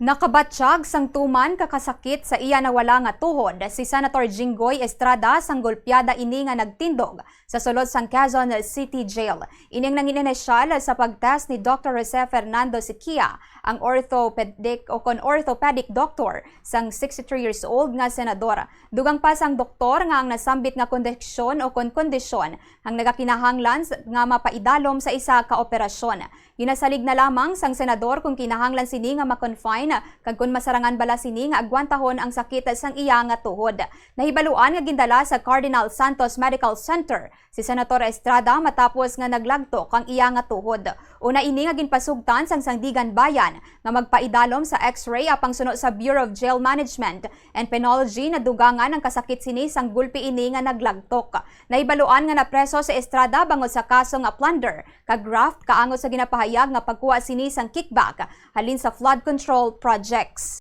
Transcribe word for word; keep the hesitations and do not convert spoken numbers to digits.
Nakabatyag sang tuman ka kasakit sa iya nawala nga tuhod si Senator Jinggoy Estrada sang golpiada ini nga nagtindog sa sulod sang Quezon City Jail. Ini ang nangin inisyal sa pag-test ni Doctor Jose Fernando Siquia, ang orthopedic o kon orthopedic doctor sang sixty-three years old nga senador. Dugang pa sang doktor nga ang nasambit nga kondisyon o kon kondisyon ang nagakinahanglan s-, nga mapaidalom sa isa ka operasyon. Ginasalig na lamang sang senador kung kinahanglan sini nga ma-confine kag kung masarangan bala sini nga agwantahon ang sakit sang iya nga tuhod. Nahibaluan nga gindala sa Cardinal Santos Medical Center si Senator Estrada matapos nga naglagtok ang iya nga tuhod. Una ini nga ginpasugtan sang Sandiganbayan nga magpaidalom sa X-ray apang suno sa Bureau of Jail Management and Penology, nadugangan ang kasakit sini sang gulpi ini nga naglagtok. Nahibaluan nga napreso si Estrada bangod sa kaso nga plunder kag graft kaangod sa ginapahayag nga pagkuha sini sang kickback halin sa flood control projects.